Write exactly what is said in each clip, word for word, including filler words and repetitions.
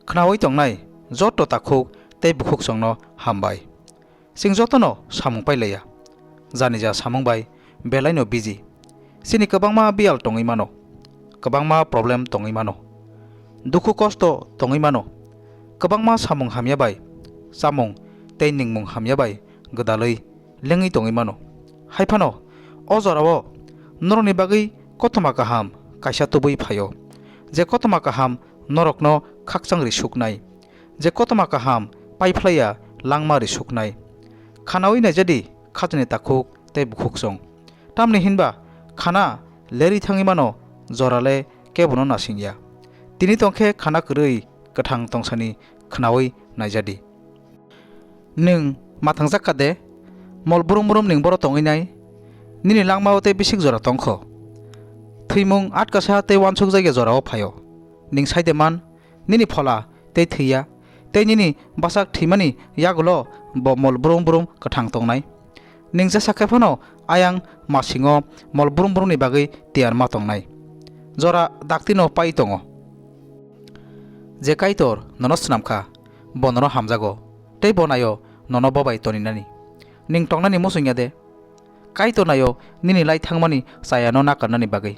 Khnaui tongnai joto takhuk tei bukhuksongno hambai. Chwng jotono samung pailaiya. Janija samung bai belaino busy. Chini kwbangma biyal tongwi mano. Kwbangma problem tongwi mano. Dukhu kosto tongwi mano. Kwbangma samung hamya bai, chamung tei ningmung hamya bai gwdalwi lengwi tongwi mano. Hai phano o jorao norokni bagwi kothoma kaham kaisa tubui phaio, je kothoma kaham norokno khakchang ri suknai, je kothoma kaham paiphlaiya langma ri suknai. Khanaui naijadi khajani takhuk tei bukhuksong. Tamni hinba khana lerwi thangwi mano, jorale kebono nasingya. Tini tongkhe khana kwrwi kwthang tongsani khnaui naijadi. Nwng mathangjak kha de, mol brum brum nwng boro tongwi nai, nini langmao tei bisik jora tongkho. Thwimung atkasa tei uansukjakya jorao phaio. Nwng sai de man, nini phola tei thwiya, tei nini bwsak thwimani yagulo bo mol brum brum kwthang tongnai. Nwng jesa khe phano ayang masingo mol brum brumni bagwi tiyar ma tongnai. Jora daktino pai tongo. Je Kaitor nono swnam kha, bo nono hamjago, tei bo naio nono bo bai toninani. Nwng tongnani muchungya de? Kaitor naio nini lai thangmani chayano nakarnani bagwi,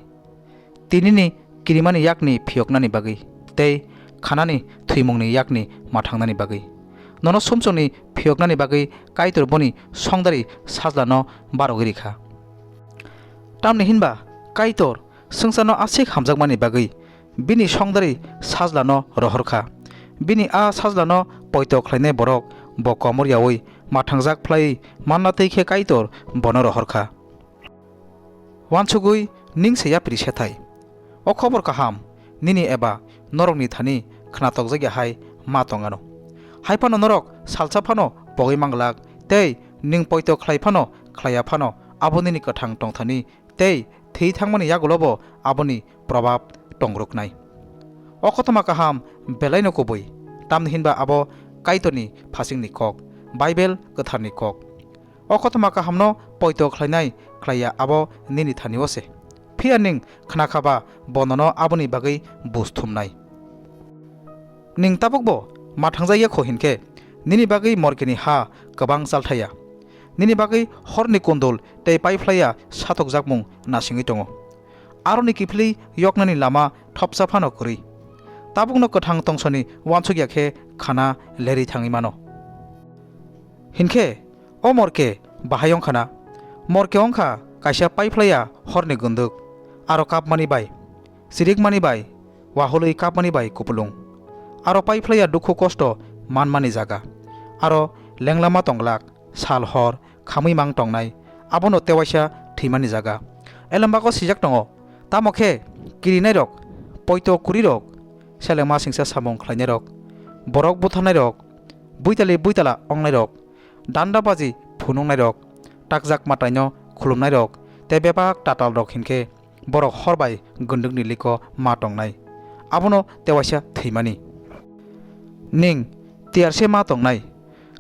tinini kirimani yakni phiyoknani bagwi, tei khanani thwimungni yakni mathangnani bagwi. Nono sumsokni phiyoknani bagwi Kaitor boni songdari sajlano barogwi rikha. Tamni hinba Kaitor swngcharno aswk hamjakmani bagwi bini songdari sajlano rohor kha. Bini a sajlano poito khlainai borok bo komor yaui mathangjak phlaiwi manna twi khe Kaitor bono rohor kha. Uansugwi ning se yapri se thai. O khobor kaham nini eba norokni thani khnatokjakya hai ma tong anw. Hai phano norok salsa phano pogwi manglak, tei ning poito khlai phano khlaiya phano abo nini kwthang tongthani tei thwi thangmani yagulobo aboni probab tongrwknai. O kothoma kaham belaino kubui, tamni hinba abo Kaitorni phasingni kok, Baibel Kwtharni kok. O kothoma kahamno poito khlainai khlaiya abo nini thani-o se. Phiya ning khna kha ba bo nono aboni bagwi bus thumnai. Ning tabukbo mathangjak ya kho hinkhe nini bagwi morkeni ha kwbang chalthaiya. Nini bagwi horni kundul tei paiphlaiya satokjakmung nasingwi tongo. Aroni kiphilwi yoknani lama thopsa phano kwrwi. Tabukno kwthang tongsoni uansuk ya khe khana lerwi thangwi mano. Hinkhe o morke bahai wngkhana? Morke wngkha kaisa paiphlaiya horni gunduk, aro kapmani bai, chirikmani bai, wahului kapmani bai kupulung, aro paiphlaiya dukhu kosto manmani jaga, aro lenglama tonglak, sal hor khamwi mang tongnai, abono tewaisa thwimani jaga. Elembago sijak tongo, tamo khe kirinairok, poito kurirok, selengma singsa samung khlainairok, borok butharnairok, buitali buitala wngnairok, danda baji phunuknairok, takjak mataino khulumnairok, tei bebak tatalrok hinkhe borok hor bai gundukni liko ma tongnai, abono tewaisa thwimani. Ning tiyar se ma tongnai.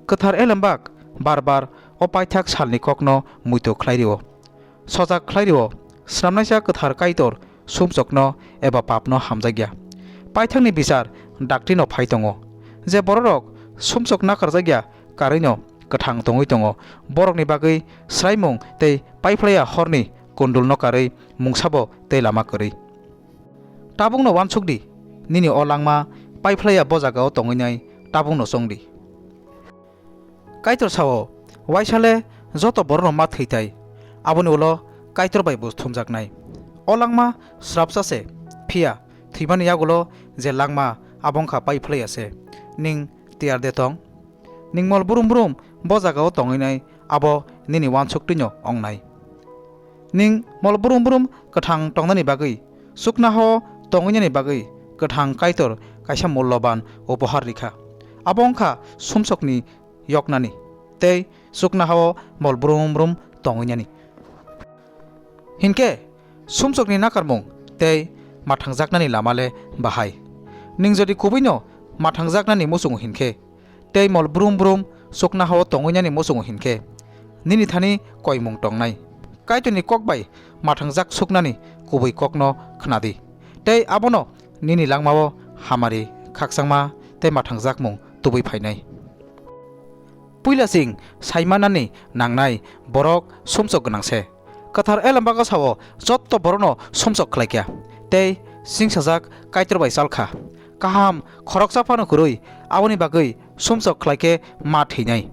Kwthar elembak bar bar o paithak salni kokno muitu khlai rio. Sojak khlai rio, snamnaisa kwthar Kaitor sumsokno eba papno hamjakya. Paithakni bichar dakti no phai tongo, je bororok sumsok nakarjakya karwino kwthang tongwi tongo, borokni bagwi swraimung tei paiphlaiya horni kundulno karwi mungsabo tei lama kwrwi. Tabukno uansuk di, nini o langma paiphlaiya bo jagao tongwinai tabukno chong di. Kaitor sao, uaisale joto borokno ma thwi tai, aboni ulo Kaitor bai bo thumjaknai. O langma srapsa se, phiya thwimani yagulo je langma abo wngkha paiphlaiya se. Ning tiyar de tong? Ning mol brum brum bo jagao tongwinai abo nini uansuk twino wngnai. Ning mol brum brum kwthang tongnani bagwi, chuknohao tongwinani bagwi kwthang Kaitor kaisa mulloban upohar rikha. Abo wngkha sumsokni yoknani tei chuknohao mol brum brum tongwinani. Hinkhe sumsokni nakarmung tei mathangjaknani lama le bahai. Ning jodi kubuino mathangjaknani muchungo hinkhe, tei mol brum brum chuknohao tongwinani muchungo hinkhe, nini thani koimung tongnai. Kaitorni kok bai mathangjak suknani kubui kokno khna di, tei abono nini langmao hamari, khakchangma tei mathangjakmung tubui phainai. Puila chwng saimanani nangnai borok sumsok gwnang se. Kwthar elembago sao, "Jotto borokno sumsok khlai kha, tei singsajak Kaitor bai chal kha. Kaham khoroksa phano kwrwi, aboni bagwi sumsok khlai khe ma thwinai."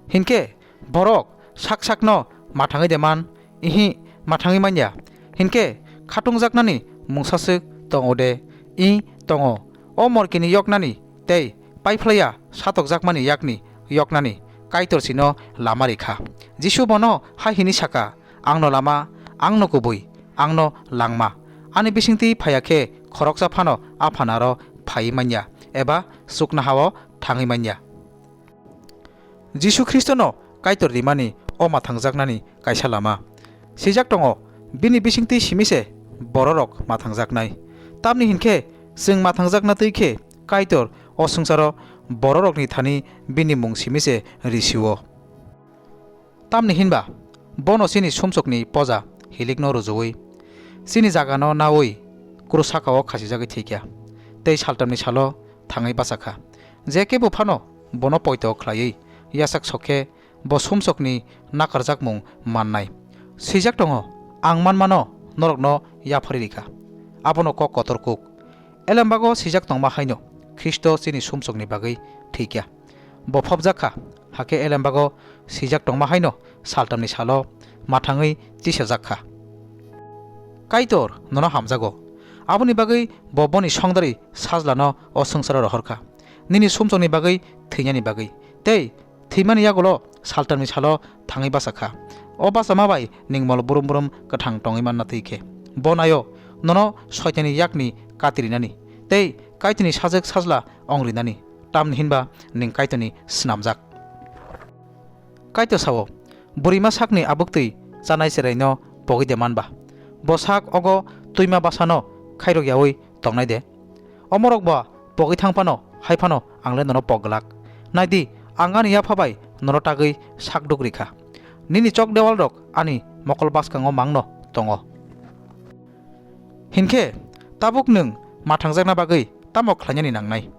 Hinkhe borok sak sakno mathangwi de man? Ihi, mathangwi man ya. Hinkhe khatungjaknani mungsaswk tongo de? Ih, tongo. O morkini yoknani tei paiphlaiya satokjakmani yakni yoknani Kaitor chino lama ri kha. Jisu bono hai hwnwi sa kha, "Angno lama, angno kubui, angno langma. Ani bisingtwi phaiya khe khoroksa phano Apha naro phaiwi man ya, eba chuknohao thangwi man ya." Jisu Khristono Kaitor rimani o mathangjaknani kaisa lama. Swijak tongo, "Bini bisingtwi simi se bororok mathangjaknai." Tamni hinkhe chwng mathangjakna twi khe Kaitor o swngcharo bororokni thani bini mung simi se ri sio. Tamni hinba bono chini sumsokni poja hilikno rujuwi, chini jagano naui krus sakao khachijagwi thwi kha, tei saltamni salo thangwi bacha kha. Je kebo phano bono poito khlaiwi yachak sok khe bo sumsokni nakarjakmung mannai. Swijak tongo, "Ang manmano norokno yapharwi rikha." Abono kok kotor kuk. Elembago swijak tongma haino Khristo chini sumsokni bagwi thwi kha. Bo phobjak kha, hakhe elembago swijak tongma haino saltamni salo mathangwi tisajak kha. Kaitor nono hamjago. Aboni bagwi bo boni songdari Sajlano o swngcharo rohor kha, nini sumsokni bagwi thwinani bagwi. Tei thwimani yagulo saltamni salo thangwi bacha kha. O bachama bai ning mol brum brum kwthang tongwi manna twi khe. Bo naio, nono Soitanni yakni kati rinani tei Kaitorni sajwk sajla ong rinani, tamni hinba ning Kaitorni snamjak. Kaitor sao, "Bwrwima sakni abuk twi chanai cheraino pogwi de man ba? Bo sak ogo twima bwsano khairok yaui tongnai de? Omorok ba pogwi thang phano, hai phano ang le nono pok glak. Nai di, ang ani yapha bai nono tagwi sak duk ri kha. Nini chok dewalrok ani mokol bwskango mangno tongo." Hinkhe tabuk nwng mathangjakna bagwi tamo khlainani nangnai?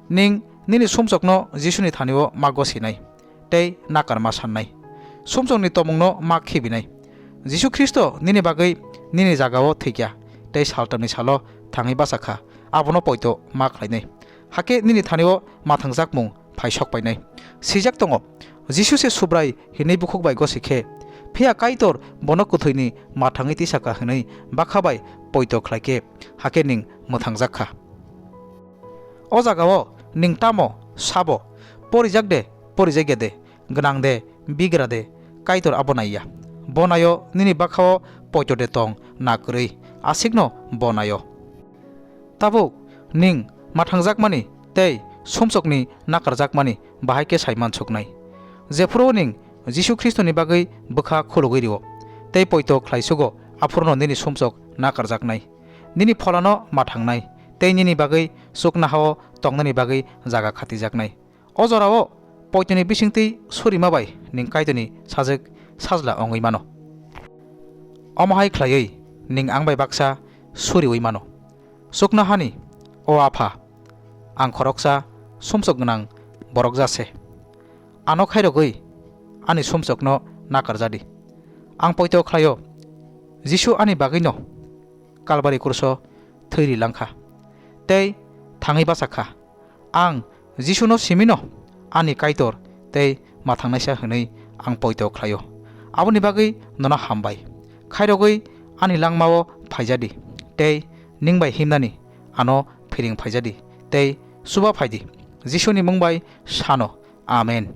Ning nini sumsokno Jisuni thani-o ma gosinai tei nakarma sannai. Sumsokni tomungno ma khibinai. Jisu Khristo nini bagwi nini jagao thwikya tei saltamni salo thangwi bacha kha, abono poito ma khlainai. Hakhe nini thani-o mathangjakmung phai sok painai. Swijak tongo, Jisu se Subrai hinwi bukhuk bai gosi khe, phiya Kaitor bono kwthwini mathangwi tisaka hwnwi bakha bai poito khlai khe, hakhe ning mwthangjak kha. O jagao ning tamo sabo, porijak de, porijak ya de, gwnang de, bigra de, Kaitor abo naiya. Bo naio nini bakhao poito de tong na kwrwi, asikno bo naio. Tabuk ning mathangjakmani tei sumsokni nakarjakmani bahai khe sai mansuknai. Jephuru ning Jisu Khristoni bagwi bwkha khulugwi rio tei poito khlai sugo, aphuru'-no nini sumsok nakarjaknai. Nini pholano mathangnai tei nini bagwi chuknohao tongnani bagwi jaga khatijaknai. O jorao poitoni bisingtwi surima bai ning Kaitorni sajwk sajla wngwi mano. Omo hai khlaiwi ning ang bai baksa suriui mano. Chuknohani, o Apha, ang khoroksa sumsok gwnang borok ja se. Ano khairogwi ani sumsokno nakarja di. Ang poito khlaio, Jisu ani bagwino Kalbari kruso thwi ri lang kha tei thangwi bacha kha. Ang Jisuno simino ani Kaitor tei mathangnaisa hwnwi ang poito khlaio. Aboni bagwi nono hambai. Khairogwi ani langmao phaija di tei ning bai himnani ano phiring phaija di tei chuba phai di. Jisuni mung bai sano, Amen.